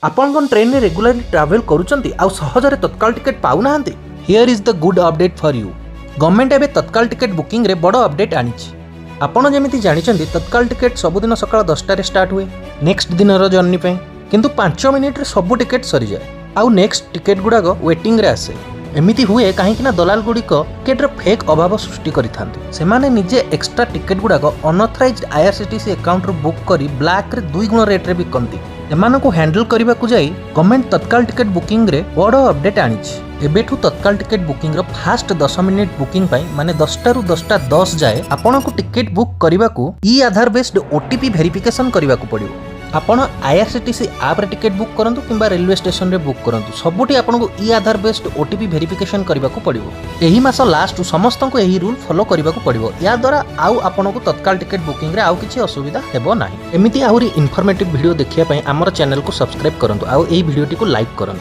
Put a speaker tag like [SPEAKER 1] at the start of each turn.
[SPEAKER 1] ଆପଣ କ'ଣ ଟ୍ରେନରେ ରେଗୁଲାରଲି ଟ୍ରାଭେଲ୍ କରୁଛନ୍ତି ଆଉ ସହଜରେ ତତ୍କାଳ ଟିକେଟ୍ ପାଉନାହାନ୍ତି? Here is the good update for you. Government ଏବେ ତତ୍କାଳ ଟିକେଟ୍ ବୁକିଂରେ ବଡ଼ ଅପଡେଟ୍ ଆଣିଛି। ଆପଣ ଯେମିତି ଜାଣିଛନ୍ତି, ତତ୍କାଳ ଟିକେଟ୍ ସବୁଦିନ ସକାଳ 10ଟାରେ ଷ୍ଟାର୍ଟ ହୁଏ ନେକ୍ସଟ ଦିନର ଜର୍ଣ୍ଣି ପାଇଁ। କିନ୍ତୁ 5 ମିନିଟ୍ରେ ସବୁ ଟିକେଟ୍ ସରିଯାଏ ଆଉ ନେକ୍ସଟ ଟିକେଟ୍ ଗୁଡ଼ାକ ୱେଟିଂରେ ଆସେ। ଏମିତି ହୁଏ କାହିଁକି ନା ଦଲାଲ ଗୁଡ଼ିକ ଟିକେଟ୍ର ଫେକ୍ ଅଭାବ ସୃଷ୍ଟି କରିଥାନ୍ତି। ସେମାନେ ନିଜେ ଏକ୍ସଟ୍ରା ଟିକେଟ୍ ଗୁଡ଼ାକ ଅନଥରାଇଜ୍ଡ ଆଇଆର୍ସିଟିସି ଆକାଉଣ୍ଟରୁ ବୁକ୍ କରି ବ୍ଲାକ୍ରେ ଦୁଇ ଗୁଣ ରେଟ୍ରେ ବିକନ୍ତି। ଏମାନଙ୍କୁ ହ୍ୟାଣ୍ଡେଲ୍ କରିବାକୁ ଯାଇ ଗଭର୍ଣ୍ଣମେଣ୍ଟ ତତ୍କାଳ ଟିକେଟ୍ ବୁକିଂରେ ବଡ଼ ଅପଡେଟ୍ ଆଣିଛି। ଏବେଠୁ ତତ୍କାଳ ଟିକେଟ୍ ବୁକିଂର ଫାଷ୍ଟ 10 ମିନିଟ୍ ବୁକିଂ ପାଇଁ, ମାନେ 10ଟାରୁ 10:10 ଯାଏ, ଆପଣଙ୍କୁ ଟିକେଟ୍ ବୁକ୍ କରିବାକୁ ଇ ଆଧାର ବେସ୍ଡ ଓଟିପି ଭେରିଫିକେସନ୍ କରିବାକୁ ପଡ଼ିବ। ଆପଣ ଆଇଆର୍ସିଟିସି ଆପ୍ରେ ଟିକେଟ୍ ବୁକ୍ କରନ୍ତୁ କିମ୍ବା ରେଲୱେ ଷ୍ଟେସନରେ ବୁକ୍ କରନ୍ତୁ, ସବୁଠି ଆପଣଙ୍କୁ ଇ ଆଧାର ବେସ୍ଡ ଓଟିପି ଭେରିଫିକେସନ୍ କରିବାକୁ ପଡ଼ିବ। ଏହି ମାସ ଲାଷ୍ଟରୁ ସମସ୍ତଙ୍କୁ ଏହି ରୁଲ୍ ଫଲୋ କରିବାକୁ ପଡ଼ିବ। ଏହାଦ୍ୱାରା ଆଉ ଆପଣଙ୍କୁ ତତ୍କାଳ ଟିକେଟ୍ ବୁକିଂରେ ଆଉ କିଛି ଅସୁବିଧା ହେବ ନାହିଁ। ଏମିତି ଆହୁରି ଇନଫର୍ମେଟିଭ୍ ଭିଡ଼ିଓ ଦେଖିବା ପାଇଁ ଆମର ଚ୍ୟାନେଲକୁ ସବସ୍କ୍ରାଇବ୍ କରନ୍ତୁ ଆଉ ଏହି ଭିଡ଼ିଓଟିକୁ ଲାଇକ୍ କରନ୍ତୁ।